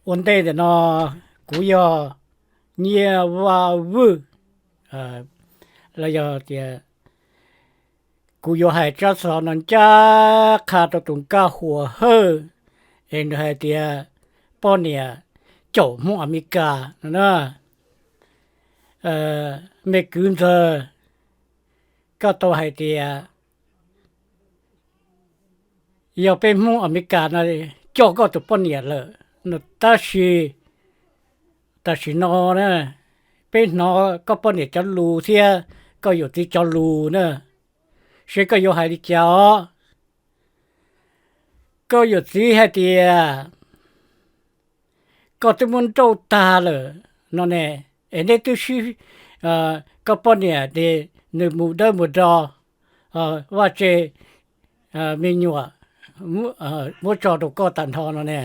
Ua ntej ntawm no kuv yog Nyiaj Vaj Vwj, los yog tias kuv yuav hais tsab xov no ncaj qha rau tus nkauj Huas Hawj, es nws hais tias poj niam caum Hmoob Amelikas no na. Me kwv ntxawg, koj tau hais tias yog peb Hmoob Amelikas no coj koj tus poj niam lawm no, tab sis tam sim no na, peb hnov koj poj niam cov lus thiab koj yawm txiv cov lus na, seb koj yuav hais li cas os. Koj yawm txiv hais tias koj twb muab nrauj tag lawm no ne, es neb twb sib, koj poj niam ces nws mus dawb mus do, vaj tse me nyuam muab tso rau koj tag nrho no ne,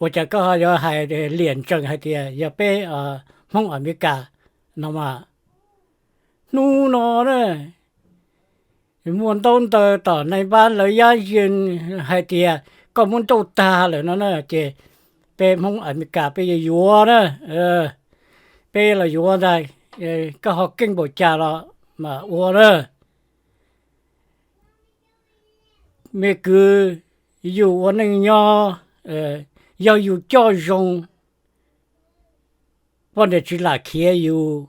ua cas koj ho yuav hais liam ntsees hais tias yog peb Hmoob Amelikas no mas? Hnub no na, muaj ntaub ntawv tom nais npab lawv yab yees hais tias koj muab nrauj tag lawm no na, ces peb Hmoob Amelikas peb yuav yuav na, peb los yuav ntag, koj ho keej npaum cas los mas ua na. Me kwv, yus ua neej nyob, yog yus coj zoo, poj niam tsis lam khiav yus.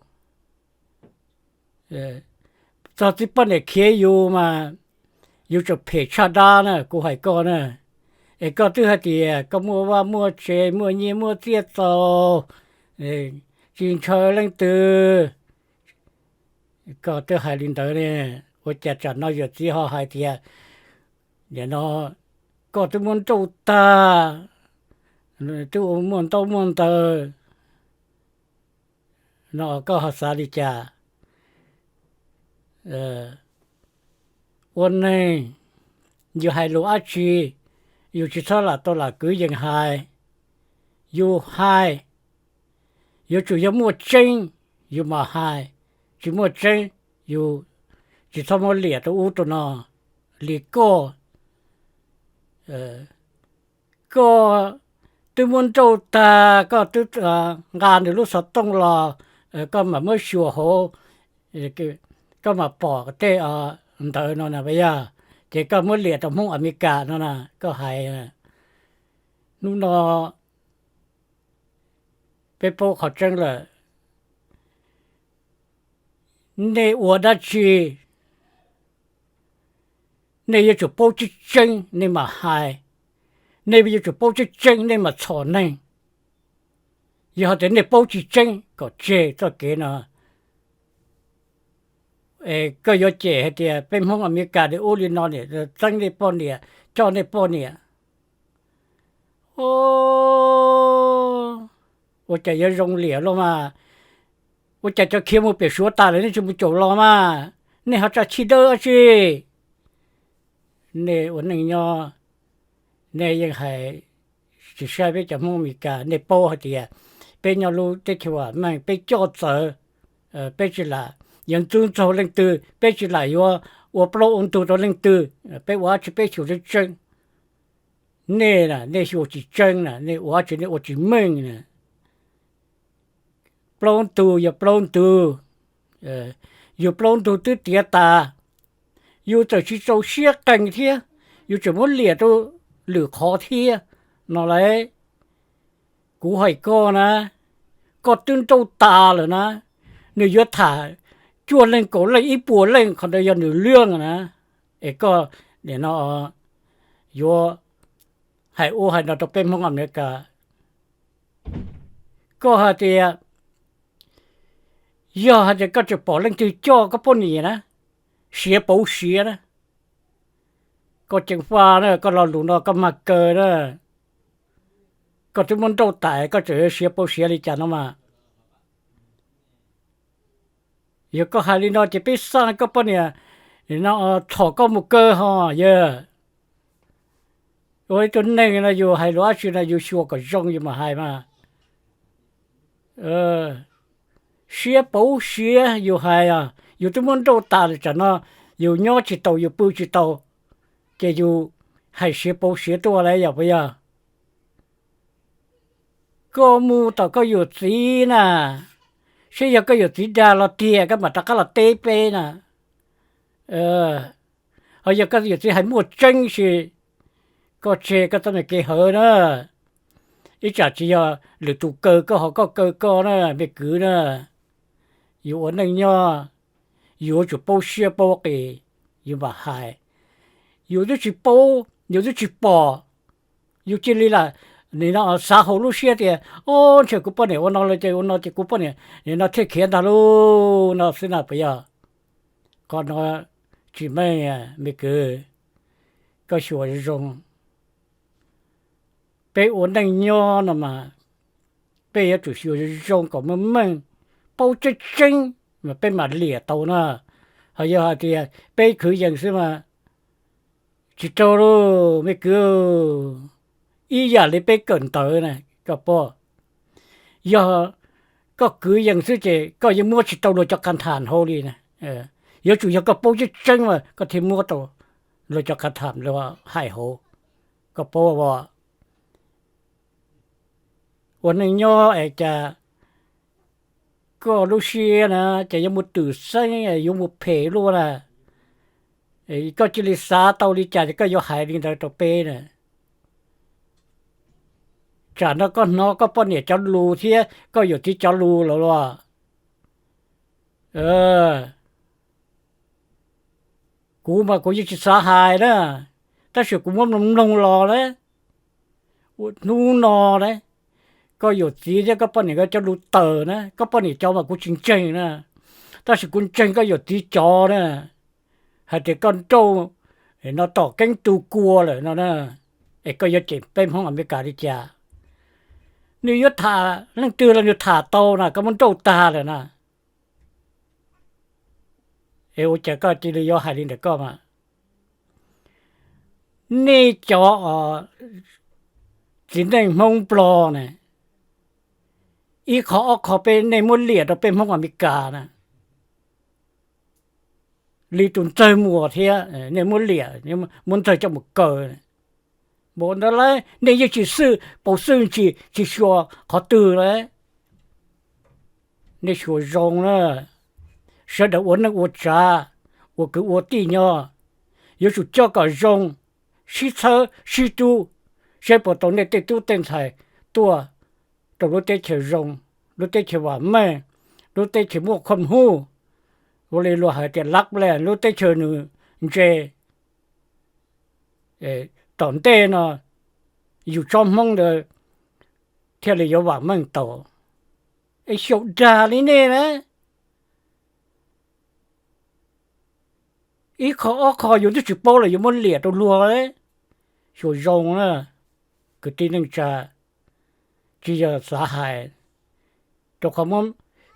Txog txij poj niam khiav yus mas yus tseem phem tshaj dab na, kuv hais koj na. Es koj twb hais tias koj muaj vaj muaj tse, muaj nyiaj muaj txiaj txaus, tsis ntshaw leej twg. Koj twb hais li ntawd ne, ua cas tsam no yawm txiv ho hais tias nim no koj twb muab nrauj tag, twb ua muaj ntaub muaj ntawv no, koj ho xav li cas? Ua neeg, yus hais lus dab tsi, yus tsis txhob lam tau lam kwv yees hais. Yus hais, yuav tsum yog muaj tseeb yus mam hais, tsis muaj tseeb yus tsis txhob muab liam rau ub rau no li koj. Koj twb muab nrauj tag, koj twb nqa nws lub xov tooj los, koj mam muab xyuas hauv, koj mam pom tej ntawd no na, yog ces koj muab liam rau Hmoob Amelikas no na, koj hais. Hnub no peb paub qhov tseeb lawm. Nej ua dab tsi, nej yuav tsum paub tseeb tseeb nej mam hais. Nej yuav tsum paub tseeb tseeb nej mam txhom neeg. Yog hais tias nej paub tsis tseeb kom tseg txoj kev no. Es koj yuav cem hais tias peb Hmoob Amelikas li ub li no niam txeeb nej poj niam, coj nej poj niam. Ua cas yuav zoo liam los mas? Ua cas cov khiav mus pem Suav tas lawm nej tsis mus caum los mas? Nej ho tsa chij dawb dab tsi? Nej ua neej nyob, nej yeej hais tsis saib peb cov Hmoob Amelikas. Nej paub hais tias peb nyob lub teb chaws vam meej, peb coj txawv, peb tsis lam yuav ntxub ntxaug leej twg, peb tsis lam yuav ua plaub ua ntug rau leej twg. Peb ua dab tsi peb xyuas tseeb tseeb. Nej na nej xyuas tsis tseeb na, nej ua dab tsi nej ua tsis meej na. Plaub ntug yog plaub ntug, yus plaub ntug twb tiav tas, yus txawm tsis txaus siab qees thiab, yus tseem muab liam rau lwm qhov thiab no lauj. Kuv hais koj na, koj twb nrauj tas lawm na, nws yuav tham cuaj leeg kaum leej ib puas leej qhov ntawd yog nws liab na. Es koj nim no yuav hais ub hais no rau peb Hmoob Amelikas. Koj hais tias yog hais tias koj tseem pom leej twg coj koj poj niam na, siav pauv siav na, koj ceev faj na, koj lo lus no koj mag kaw na. Koj twb muab nrauj tas koj tseem yuav siav pauv siav li cas no mas? Yog koj hais li no ces peb xaj koj poj niam no txhom koj mus kaw ho yog. Ua ib tug neeg no yus hais lus dab tsi no yus xyuas kom zoo yus mam hais mas. Siav pauv siav yus hais, yus twb muab nrauj tas lawm tsam no yus nyob tsis taus yus pw tsis taus, ces yus hais siav pauv siav tuaj lawm yog puas yog? Koj mus tom koj yawm txiv na, saib yog koj yawm txiv dag los tiag koj mam rov qab los teb peb na. Ho yog koj yawm txiv hais muaj tseeb ces koj tseg koj txoj me kev hawv na. Ib tsam tsis yog lwm tus kaw koj ho koj kaw koj na me kwv na. Yus ua neej nyob, yus yuav tsum paub siab paub qis, yus mam hais. Yus twb tsis paub, yus twb tsis pom, yus cia li lam nim no xav hauv lub siab tias, o, ntshe kuv poj niam ua no los ces ua no ces kuv poj niam nim no thiaj khiav ntag lauj no xwb na puas yog? Qhov no tsis meej me kwv, koj xyuas zoo. Peb ua neej nyob no mas peb yuav tsum xyuas zoo kom meej meej, paub tseeb tseeb mas peb mam liam tau na. Ho yog hais tias peb khwv yees xwb mas tsis raug lauj me kwv. Ib yam li peb kawm ntawv na, koj paub, yog koj khwv yees xwb ces koj yeej muab tsis tau luag cov qha tham hauv li na. Yuav tsum yog koj paub tseeb tseeb mas koj thiaj muab tau luag cov qha tham luag hais hauv, koj paub as. Ua neej nyob es cas koj lub siab na ces yuav mus twm xeeb yuav mus phem luaj na. Koj cia li xav tau li cas ces koj yuav hais li ntawd rau peb na. Tsam no koj hnov koj poj niam cov lus thiab koj yawm txiv cov lus lawm los? Kuv mas kuv yeej tsis xav hais na, tab sis kuv muab mloog mloog los na, hnub no na, koj yawm txiv thiab koj poj niam nkawd cov lus tawm na, koj poj niam cov mas kuv tsis ntseeg na, tab sis kuv ntseeg koj yawm txiv cov na, hais tias koj nrauj no tom keeb tu kua lawm no na, es koj yuav cem peb Hmoob Amelikas li cas? Nws yuav tham leej twg los nws tham tau na, koj muab nrauj tag lawm na. Es ua cas koj cia li yuav hais li ntawm koj mas? Nej cov txiv neej Hmoob Nplog na, ib qho ob qho peb nej muab liam rau peb Hmoob Amelikas na, li tus Ntxawg Muas thiab, nej muab liam, muab Ntxawg coj mus kaw. Npaum ntawd lawm nej yeej tsis xwj paus xwj ntsis tsis xyuas qhov twg lawm. Nej xyuas zoo na, sawv daws ua neej ua tsav, ua kwv ua tij nyob, yuav tsum coj kom zoo, sib txhawb sib rub, saib puas tau nej tej tub tej ntxhais tuaj rau lub teb chaws zoo, lub teb chaws vam meej, lub teb chaws muaj khuam huj. Ua li luag hais tias lab le lub teb chaws nws ntse, tom ntej no yus tsob Hmoob ntawd thiaj li yuav vam meej tau. Es xyaum dag li nej na, ib qho ob qho yus twb tsis paub los yuav muab liam rau luag. Xyuas zoo na, kwv tij neej tsa, tsis yog xav hais, rau qhov muab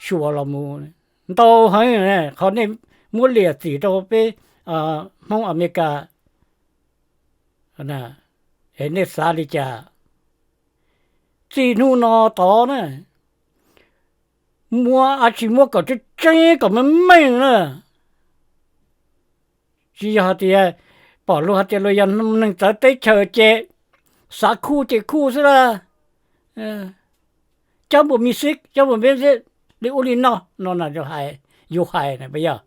xyuas los mus ntau heev, qhov nej muab liam txim rau peb Hmoob Amelikas, es nej xav li cas? Txij hnub no tod na, muab dab tsi muab kom tseeb tseeb kom meej meej na. Tsis yog hais tias pom luag hais tias luag yog neeg txawv teb chaws ces xav khuj ces khuj xwb las. Cov npua mi xib, cov npua mi xib, li ub li no no na, yus hais na puas yog?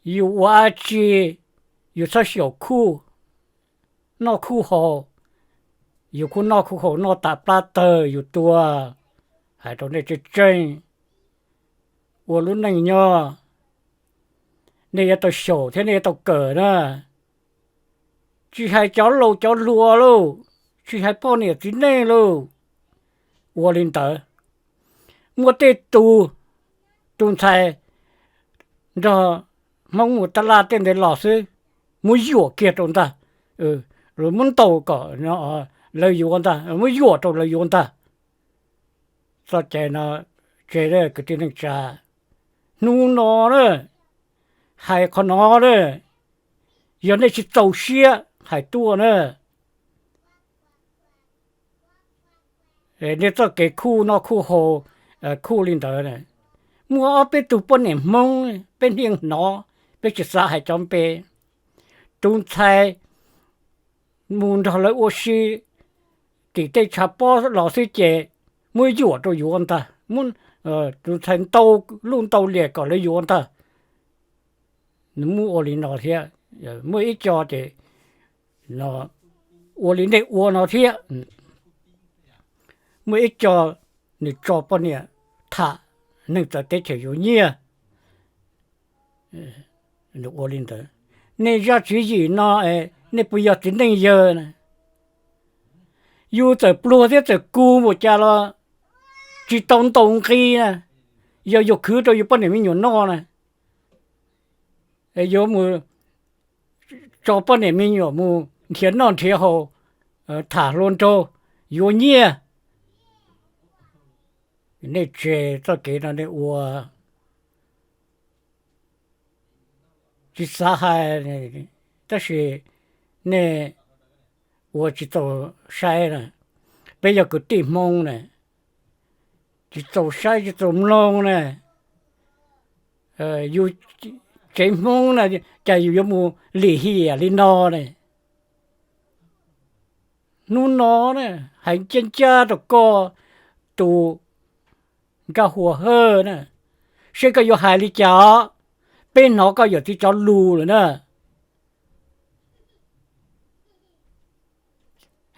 Yus ua dab tsi yus txhob xyaum khuj, noj khuj haus. Yus kuj noj khuj haus noj tas plab tawg yus tuag. Hais rau nej tseeb tseeb, ua lub neej nyob nej yuav tau xyaum thiab nej yuav tau kawm na. Tsis hais cov laus cov hluas lauj, tsis hais poj niam txiv neej lauj, ua li ntawd. Muaj tej tus, tus ntxhais nrog Hmoob mus tab laj tej ntawd los xwb, muab yuam kiag rau ntag. Muab ntaus kom lawv yuav ntag, muab yuam rau lawv yuav ntag. Txoj cai no tseg kwv tij neej tsa, hnub no na, hais qhov no na, yog nej tsis txaus siab hais tuaj na, nej txoj kev khuj noj khuj haus, khuj li ntawd, muaj ob peb tug poj niam Hmoob peb niaj hnov, peb tsis xav hais cov npe. Tus ntxhais mus nrog lawv ua si tim tej tshav pob los xwb ces muab yuam rau yuav ntag, muab tus ntxhais ntau luj ntau liam kom lawv yuav ntag. Nws muab ua li no thiab, muaj ib co ces ua li nej ua no thiab. Muaj ib co nws tso poj niam tham neeg txawv teb chaws yuav nyiaj. Nws ua li ntawd, nej zaj tswv yim no, nej puas yog txiv neej yawg na? Yus txawm pluag thiab txawm kub npaum cas los tsis tau ntaus nqi na, yog yus khwv rau yus poj niam me nyuam noj na, yuav mus tso poj niam me nyuam mus nrhiav noj nrhiav haus, tham hluas nraug, yuav nyiaj. Nej tseg txoj kev no nej ua, tsis xav hais, tab sis nej ua tsis txaus saib na. Peb yog kwv tij Hmoob na, tsis txaus saib tsis txaus mloog na. Yus tsev Hmoob na, cas yus yuav mus lim hiam li no ne? Hnub no na, hais ncaj ncaj rau koj tus Nkaj Huas Hawj na, seb koj yuav hais li cas os. Peb hnov koj yawm txiv cov lus lawm na,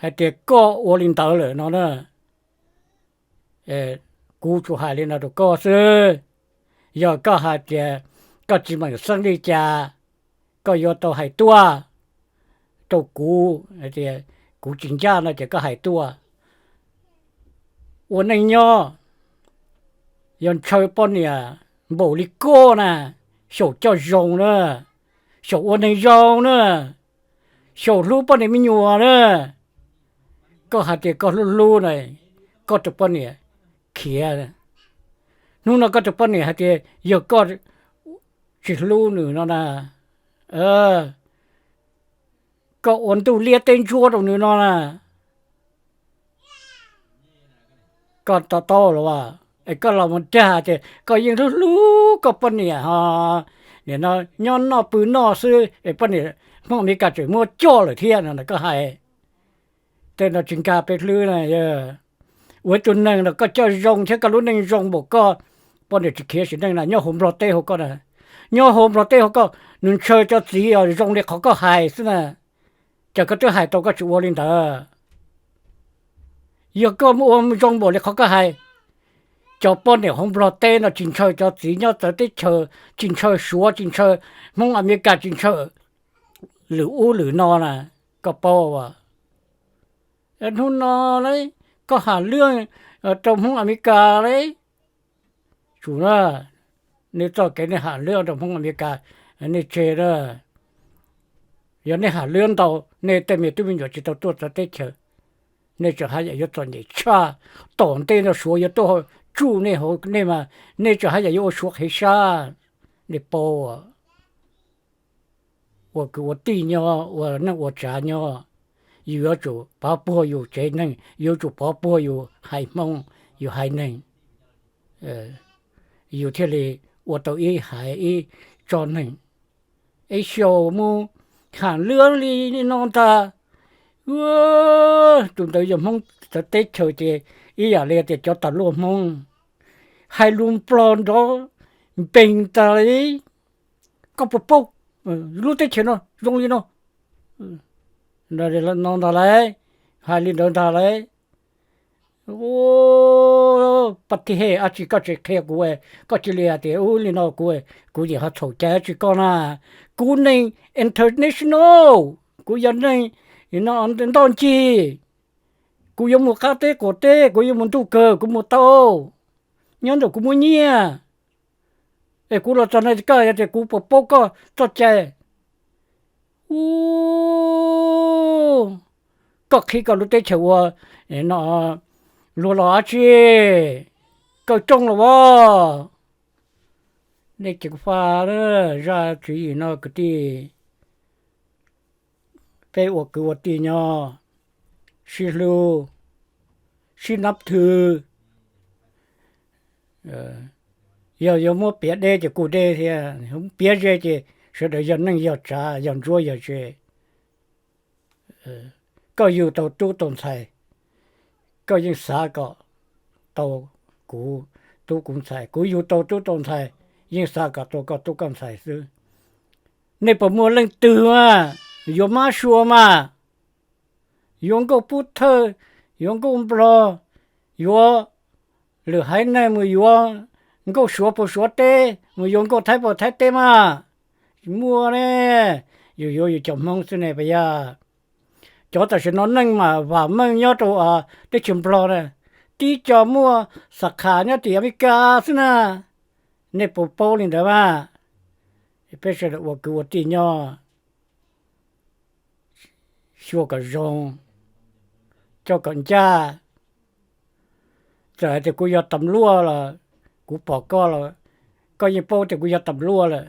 hais tias koj ua li ntawd lawm no na. Kuv tsuas hais li no rau koj xwb. Yog koj hais tias koj tsis meem xeeb li cas, koj yuav tau hais tuaj rau kuv hais tias kuv tsis ncaj no ces koj hais tuaj. Ua neej nyob, yog ntshaw poj niam npaum li koj na, xyaum coj zoo na, xyaum ua neeg zoo na, xyaum hlub poj niam me nyuam na. Koj hais tias koj hlub hlub na, koj tus poj niam khiav. Hnub no koj tus poj niam hais tias yog koj tsis hlub nws no na, koj ua ntuj liab teb ntsuab rau nws no na. Koj to taub los as, es koj los mus dag tias koj yeej hlub hlub koj poj niam ho, nim no nyob noj pw noj xwb es poj niam Hmoob Amelikas tseem muab coj lawm thiab no koj hais. Tej no tsis nkag peb hlwb na. Ua ib tug neeg no koj coj zoo thiab koj lub neej zoo npaum koj, poj niam tsis khiav sim neej na, nyob hauv Nplog teb hauv koj na, nyob hauv Nplog teb hauv koj, nws ntshaw cov txiv os zoo li qhov koj hais xwb na. Cas koj twb hais tau koj tsis ua li ntawd? Yog koj ua zoo npaum li qhov koj hais, cov poj niam hauv Nplog teb no tsis ntshaw cov txiv nyob txawv teb chaws, tsis ntshaw Suav, tsis ntshaw Hmoob Amelikas, tsis ntshaw lwm ub lwm no na, koj paub as. Hnub no lauj, koj ham lwb rau Hmoob Amelikas lauj. Tsum na, nej txoj kev nej ham lwb rau Hmoob Amelikas, nej tseg na. Yog nej ham lwb ntau, nej tej me tub me nyuam tsis tau tuaj txawv teb chaws. Nej tseem haj yam yuav txom nyem tshaj, tom ntej no Suav yuav tuaj tsuj nej hauv nej mas, nej tseem haj yam yuav ua Suav qhev sab. Nej paub, ua kwv ua tij nyob, ua neej ua tsav nyob, yus yuav tsum pov puag yus tsev neeg, yuav tsum pov puag yus haiv Hmoob, yus haiv neeg, yus thiaj li ua tau ib haiv ib tsob neeg. Es xyaum mus ham lwb li no ntag. Tus ntawd yog Hmoob txawv teb chaws ces ib yam li tias cov tas luaj Hmoob hais lus Nplog nrov npeeg tas li. Koj puas paub lub teb chaws no zoo li no? No ntag lauj, hais li ntawd ntag lauj. Pab tij hej, ab tsi koj tsis qhia kuv, koj cia li hais tias ub li no kuv, kuv yeej ho txhaum cai dab tsi koj na. Kuv neeg international, kuv yog neeg ntoj ncig, kuv yuav mus qab teb quas teb, kuv yuav mus ntuj kawg kuv mus tau, nyob ntawm kuv muaj nyiaj. Es kuv los txog no koj tias kuv puas paub koj txoj cai? Ub, koj qhib koj lub teb chaws ua no luag los dab tsi? Kaw rooj los as. Nej ceev faj, zaj tswv yim no kwv tij, peb ua kwv ua tij nyob, sib hlub, sib nab thw. Yog yuav muab piav deb ces kuj deb thiab, piav ze ces sawv daws yog neej yog tsav, yog ntsuab yog ze. Koj yug tau tub tau ntxhais, koj yeej xav kom tau kuv tub kuv ntxhais, kuv yug tau tub tau ntxhais, yeej xav kom tau koj tub koj ntxhais xwb. Nej puas muaj leej twg mas yuav mab sua mas, yuav nkauj pub thawj, yuav nkauj nplog, yuav, lwm haiv neeg mus yuav nkauj suav puas suav teb, mus yuav nkauj thaib puas thaib teb mas? Tsis muaj ne. Yus yuav yus cov Hmoob xwb ne puas yog? Cov tam sim no neej mas vam meej nyob rau teb chaws Nplog na, tib co muaj xab khas nyob tim Amelikas xwb na. Nej puas paub li ntawd mas? Peb sawv daws ua kwv ua tij nyob, xyuas kom zoo, coj kom ncaj. Txawm hais tias kuv yog tas luaj los, kuv pom koj los, koj yeej paub tias kuv yog tas luaj lawm.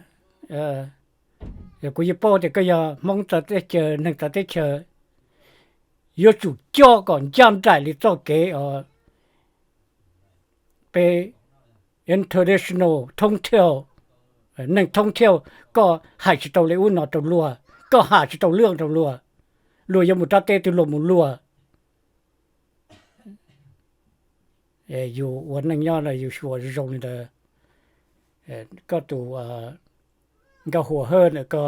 Kuv yeej paub tias koj yog Hmoob txawv teb chaws, neeg txawv teb chaws. Yuav tsum coj kom ncaj nraim li txoj kev os. Peb international thoob thiaj, neeg thoob thiaj, koj hais tsis tau li ub no rau luag, koj hais tsis tau lwj rau luag, luag yuav mus rab teb twg luag mus luag. Yus ua neej nyob no yus xyuas zoo li ntawd. Koj tus Nkauj Huas Hawj ntawm ko,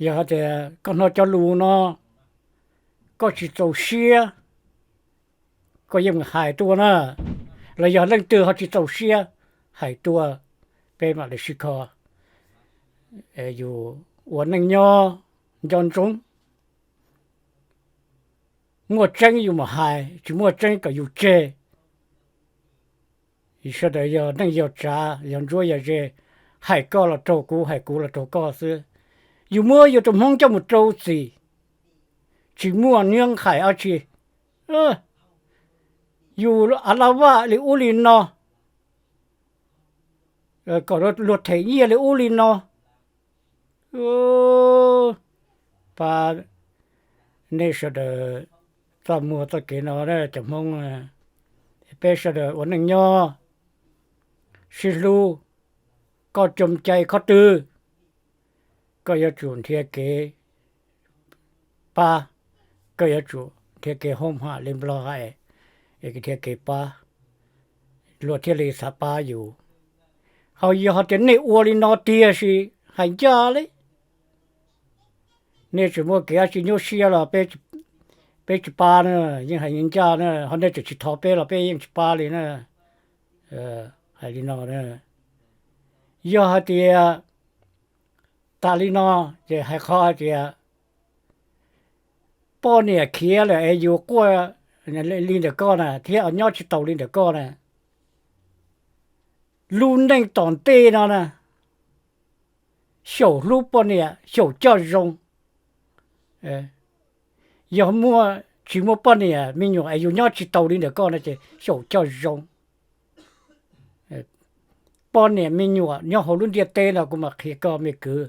yog hais tias koj hnov cov lus no koj tsis txaus siab, koj yeej mus hais tuaj na, los yog leej twg ho tsis txaus siab hais tuaj, peb mam li sib kho. Yus ua neej nyob nco ntsoov, muaj tseeb yus mam hais, tsis muaj tseeb kom yus tseg. Sawv daws yog neej yog tsav, yog ntsuab yog ze, hais koj los raug kuv, hais kuv los raug koj xwb. Yus muab yus tus Hmoob coj mus rau txim, tsis muaj niab hais dab tsi. Yus a la vaj li ub li no, kom luag them nyiaj li ub li no. Pab nej sawv daws txoj muag txoj kev no, cov Hmoob, peb sawv daws ua neej nyob sib hlub. Koj coo cai qhov twg, koj yuav tsum nrhiav kev pab, koj yuav tsum nrhiav kev hoob ham li Nplog hais, nrhiav kev pab, luag thiaj li xav pab yus. Ho yog hais tias nej ua li no tiag sis hais ncaj li, nej tsis muaj kev dab tsi nyuaj siab los peb tsis pab na, yeej hais ncaj na, ho nej tseem tsis thov peb los peb yeej tsis pab li na. Hais li no, yog hais tias tas li no, ces hais qhov hais tias poj niam khiav lawm es yus quaj li ntawm koj na thiab nyob tsis taus li ntawm koj na, lub neej tom ntej no na, xyaum hlub poj niam xyaum coj zoo. Yog muaj, tsis muaj poj niam me nyuam es yus nyob tsis taus li ntawm koj no ces xyaum coj zoo. Poj niam me nyuam nyob hauv lub ntiaj teb no kuv mam qhia koj me kwv,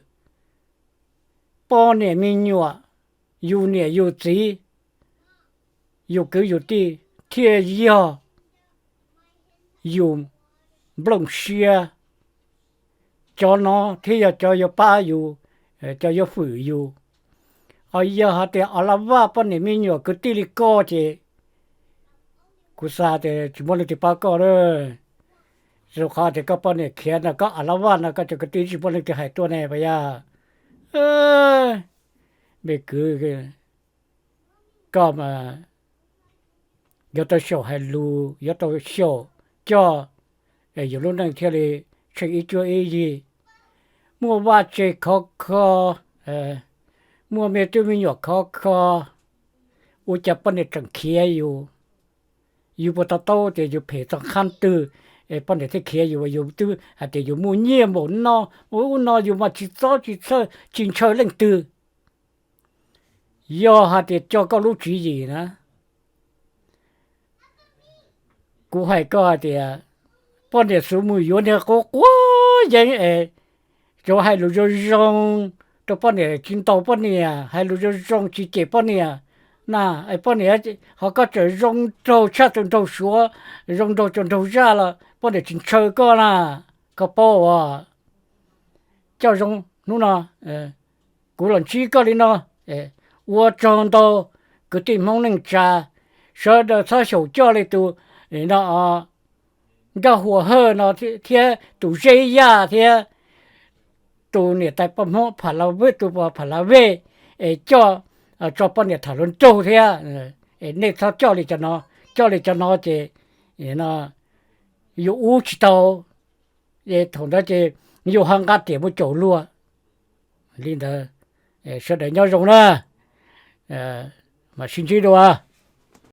poj niam me nyuam, yus niam yus txiv, yus kwv yus tij thiaj yog yus nplooj siab, cov no thiaj yog cov yuav pab yus, cov yuav hwm yus. Ho yog hais tias a la vaj poj niam me nyuam kwv tij li koj ces kuv xav tias tsis muaj leej twg pab koj lawm. Rau qhov tias koj poj niam khiav no, koj a la vaj no, koj cov kwv tij tsis muaj leej twg hais tuaj ne puas yog? Me kwv, koj mas yuav tau xyaum hais lus, yuav tau xyaum coj, es yus lub neej thiaj li tsheej ib cuab ib yig. Muaj vaj tse khov kho, muaj me tub me nyuam khov kho, ua cas poj niam tseem khiav yus? Yus puas to taub tias yus phem txog qhov twg es poj niam thiaj khiav yus? Yus twb hais tias yus muaj nyiaj npaum no ub no, yus mas tsis txob tsis txhawj tsis ntshaw leej twg. Yog hais tias coj koj lub tswv yim na, kuv hais koj hais tias poj niam xuv mus yuav niag quav quav yeeb es tsuas hais lus zoo zoo rau poj niam, tsis ntaus poj niam, hais lus zoo zoo tsis cem poj niam na, es poj niam, ho koj tseem zoo nraug tshaj tus nraug suav, zoo nraug cuag nraug zaj los poj niam tsis ntshaw koj na, koj paub as. Coj zoo hnub no, kuv los ntsib koj li no, Ua tsaug ntau kwv tij Hmoob neej tsa, sawv daws txhob xyaum coj li tus no Nkauj Hua Hawj no thiab tus Zeb Yaj thiab tus niam tais poj Hmoob Pha La Vej, tus poj Pha La Vej es coj tso poj niam tham hluas nraug thiab. Nej txhob coj li cov no, coj li cov no ces yuav ub tsis tau, es thaum ntawd ces yuav ho nqa riam mus caum luag. Li ntawd, sawv daws nyob zoo na, mam sib ntsib dua.